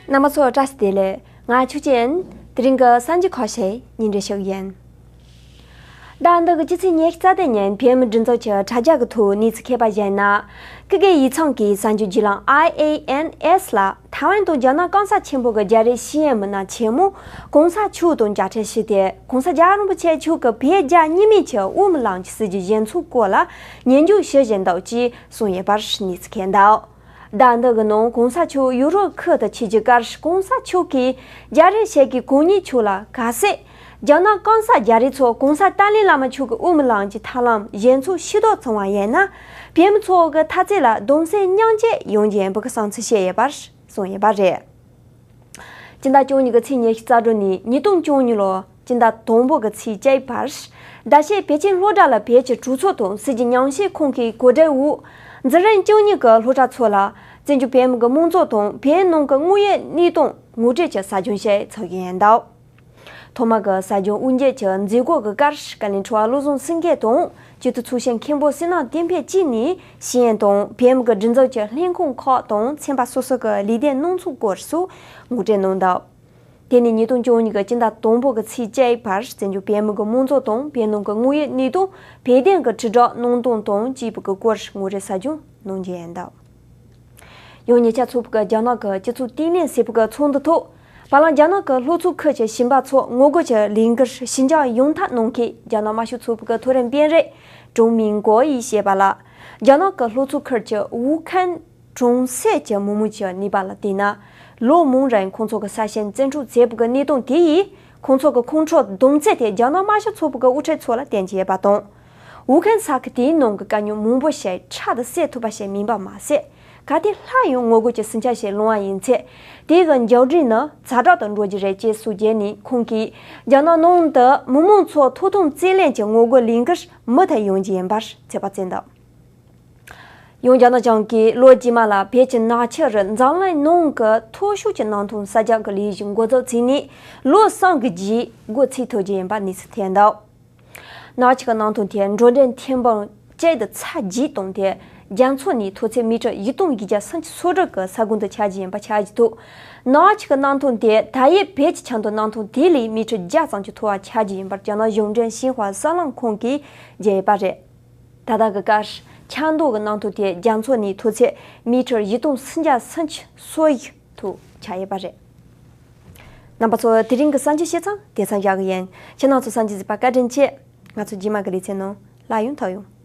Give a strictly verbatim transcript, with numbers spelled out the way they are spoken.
རྣམ་པ་ཚོ་བཀྲ་ཤིས་བདེ་ལེགས། ང་ཆུ་ཅན། དེ་རིང་གི་གསར་འགྱུར་ཁ་ཤས་སྙན་སྒྲོན་ཞུ་གི་ཡིན། ཟླ་འདི་གི་སྤྱི་ཚེས་ཉི་ཤུ་རྩ་བདུན་ཉིན་བི་ཨེམ་སྒྲིག་འཛུགས་ཀྱི་དྲ་རྒྱ་གི་ཐོག་གནས་ཚུལ་ཁྱབ་པ་བཞིན་ན། ཀི་གེ་ཡིག་ཚང་གི་གསར་འགྱུར་བརྒྱུད་ལམ་ཨའི་ཨེ་ཨེན་ཨེས་ལ། ཐའེ་ཝན་དང་རྒྱ་ནག་གང་ས་ཆེན་པོ་གི་རྒྱ་རིགས་ཤེས་ཡོན་མི་སྣ་ཆེན་མོ་གོང་ས་མཆོག་དང་མཇལ་འཕྲད་ཞུས་ཏེ། གོང་ས་རྒྱལ་བ་རིན་པོ་ཆེ་མཆོག་གིས་བོད་རྒྱ་གཉིས་སྨན་གྱི་དབུ་མའི་ལམ་གྱི་སྲིད་བྱུས་གཞི་འཛིན་སྐོར་ལ་ཉན་སྐྱོང་ཞུ་བཞིན་འདུག་ཅེས་གསུངས་ཡོད་པར་གནས་ཚུལ་ཁྱབ་འདུག་ཟླ་འདི་གི་ནང་གོང་ས་མཆོག་ཡུ་རོབ་ཁུལ་དུ་ཆིབས་ཀྱི་སྐབས་གོང་ས་མཆོག་གིས་རྒྱ་རིགས་ཞིག་གིས་གང་ཉིད་མཆོག་ལ་གལ་སྲིད་རྒྱ་ནག་གང་ས་རྒྱ་རིགས་ཚོ་གོང་ས་ཏཱ་ལའི་བླ་མ་མཆོག་གི་དབུ་མའི་ལམ་གྱི་ཐབས་ལམ་གཞི་འཛིན་ཤེས་རྟོགས་བྱུང་བ་ཡིན་ན། བོད་མི་ཚོ་གི་འཐབ་རྩོད་ལ་གདུང་སེམས་མཉམ་སྐྱེད་ཡོང་རྒྱུ་ཡིན་པའི་བསམ་ཚུལ་བཤད་ཡོད་པར་གསུངས་ཡོད་པ་རེད། སྤྱི་ཟླ་བཅུ་གཉིས་ཀྱི་ཚེས་ཉི་ཤུ་རྩ་དྲུག་ནས་ཉིས་སྟོང་བཅུ་གཉིས་ལོ་སྤྱི་ཟླ་དང་པོ་གི་ཚེས་བཅུ་བར། ཟླ་ཤས་བོད་ཆེན་སློབ་གྲྭ་ལ་བོད་ཀྱི་གྲོས་ཚོགས་དང་སྲིད་ཀྱི་ཉམས་ཞིབ་ཁང་གི་གོ་སྒྲིག་འོག་འཛིན་རིམ་བཅུ་གཉིས་ཀྱི་སློབ་གྲྭ་ཚོ་ལ་བཙན་བྱོལ་བོད་མི་གི་དམངས་གཙོ་དང་བོད་ནང་གི་དངོས་ཡོད་གནས་སྟངས་ངོ་སྤྲོད་ཀྱི་ཟབ་སྦྱོང་ཞིག་ཚོགས་ཀྱི་ཡིན་འདུག་ཐོག་མ་གི་ཟབ་སྦྱོང་དབུ་འབྱེད་ཀྱི་མཛད་སྒོ་གི་སྐབས་བཀའ་བློན་ཁྲི་པ་བློ་བཟང་སེང་གེ་དང་སྤྱི་འཐུས་ཚོགས་གཞོན་མཁན་པོ་བསོད་ནམས་བསྟན་འཕེལ་བཅས་ནས་ཤེས་ཡོན་དང་བོད་མི་གི་སྒྲིག་འཛུགས་ཀྱི་ལྷན་ཁང་ཁག་དང་ཚན་པ་སོ་སོ་གི་ལས་དོན་གནང་ཚུལ་སྐོར་སོགས་ངོ་སྤྲོད་གནང་འདུག་དེ་ནས་ཉིས་སྟོང་བཅུ་གཉིས་ཀྱི་སྤྱི་ཟླ་དང་པོ་གི་ཚེས་བཅུ་བར་བཙན་བྱོལ་བོད་མི་གི་དམངས་གཙོ་དང་བོད་ནང་གི་དངོས་ཡོད་གནས་སྟངས་བོད་དོན་གྱི་དྲིལ་བསྒྲགས་གནང་སྟངས་དང་བཅས་པ་གི་སྐོར་ངོ་སྤྲོད་ཟབ་སྦྱོང་གནང་རྒྱུ་ཡིན་འདུག་ཡང་ཉེ་ཆར་འཚོགས་པའི་རྒྱ་ནག་གི་སྤྱི་ཚོགས་བརྟན་ལྷིང་ཟེར་བའི་ཚོགས་འདུ་ཐོག་བར་ལམ་རྒྱ་ནག་གི་ལྷོ་ཕྱོགས་ཁུལ་གྱི་ཞིང་པ་ཚོ་ངོ་རྒོལ་གྱི་ལས་འགུལ་ཞི་འཇགས་ཡོང་ཐབས་གནང་མཁན་རྒྱ་ནག་དམར་ཤོག་ཚོགས་པའི་མཐོ་རིམ་དཔོན་རིགས་ཀྲུང་མིང་གོ་ཡིས་བཤད་པ་ལ། རྒྱ་ནག་གི་ལྷོ་ཕྱོགས་ཁུལ་གྱི་ཝུ་ཁན་གྲོང་གསེབ་ཀྱི་མི་མང་གི་གནས་བབ་ལ་བལྟས་ན། ལོ་མང་རིང་ཁོང་ཚོ་གི་ས་ཞིང་བཙན་འཕྲོག་བྱས་པའི་གནད་དོན་དེ་ཡིས་ཁོང་ཚོ་གི་ཁོང་ཁྲོ་གདུང་ཚད་དེ་རྒྱ་ནག་དམར་ཤོག་ཚོགས་པའི་དབུ་ཁྲིད་ཚོ་ལ་བསྟན་གྱི་ཡོད་པ་དང་། ཝུ་ཁན་ས་ཁུལ་དེའི་ནང་གི་དཀའ་རྙོག་མང་པོ་ཞིག་ཕྲག་ཏུ་སེལ་ཐུབ་པ་ཞིག་མིན་པ་མ་ཟད། གལ་ཏེ་སླར་ཡང་ངོ་རྒོལ་གྱི་ཟིང་ཆ་ཞིག་ལངས་པ་ཡིན་ཚེ། དེ་གི་འགྱུར་འགྲོས་ནི་ཛ་དྲག་ཏུ་འགྲོ་རྒྱུ་རེད་ཅེས་སོགས་བརྗོད་ནས། ཁོང་གིས་རྒྱ་ནག་ནང་དུ་མི་མང་ཚོ་ཐོབ་ཐང་རྩོད་ལེན་གྱི་ངོ་རྒོལ་ལས་འགུལ་མུ་མཐུད་ཡོང་རྒྱུ་ཡིན་པར་ཚོད་དཔག་བྱས་འདུག་ཡང་རྒྱ་ནག་གཞུང་གིས་ལོ་རྗེས་མ་ལ་བོད་ཀྱི་ནག་ཆུ་རུ་འཛམ་གླིང་ནང་གི་མཐོ་ཤོས་ཀྱི་ནང་ཐོན་གསར་རྒྱག་གི་ལས་གཞི་འགོ་འཛུགས་བྱས་ནས་ལོ་གསུམ་གྱི་རྗེས་འགོ་ཚུགས་ཐུབ་རྒྱུ་ཡིན་པ་གནས་ཚུལ་ཐོན་འདུག་ནག་ཆུ་གི་ནང་ཐོན་དེ་འགྲོ་གྲོན་ཐེར་འབུམ་བཅུ་དང་ཚེག་བརྒྱད་བཏང་སྟེ། རྒྱ་མཚོ་ནས་མཐོ་ཚད་མི་ཊར་ཡིག་སྟོང་བརྒྱད་བརྒྱ་སུམ་ཅུ་སོ་དྲུག་གི་ས་ཁོངས་དུ་ཆགས་རྒྱུ་ཡིན་པ་ཆགས་ཀྱི་འདུག་ནག་ཆུ་གི་ནང་ཐོན་དེ་ད་ཡོད་བོད་ཀྱི་ཆུ་མདོ་ནང་ཐོན་དེ་ལས་མི་ཊར་བརྒྱ་ཙམ་གྱི་མཐོ་བ་ཆགས་རྒྱུ་ཡིན་པར་རྒྱ་ནག་གཞུང་འབྲེལ་ཤིན་ཧྭ་གསར་ལམ་ཁང་གིས་བརྗོད་ཡོད་པ་རེད། ད་ལྟ་གི་སྐབས་ཆུ་མདོ་གི་ནང་ཐོན་དེ་རྒྱ་མཚོ་ནས་མཐོ་ཚད་མི་ཊར་ཡིག་སྟོང་སུམ་བརྒྱ་སུམ་ཅུ་སོ་དྲུག་ཆགས་ཡོད་པ་རེད། རྣམ་པ་ཚོ། དེ་རིང་གི་གསར་འགྱུར་བཤད་མཚམས་དེ་ཙམ་བཞག་གི་ཡིན། ཁྱེད་རྣམ་ཚོ་གསར་འགྱུར་གཟིགས་པར་བཀའ་དྲིན་ཆེ། ང་ཚོ་རྗེས་མ་གི་ལེ་ཚན་ནང་སླར་ཡང་ཐུག་ཡོང་།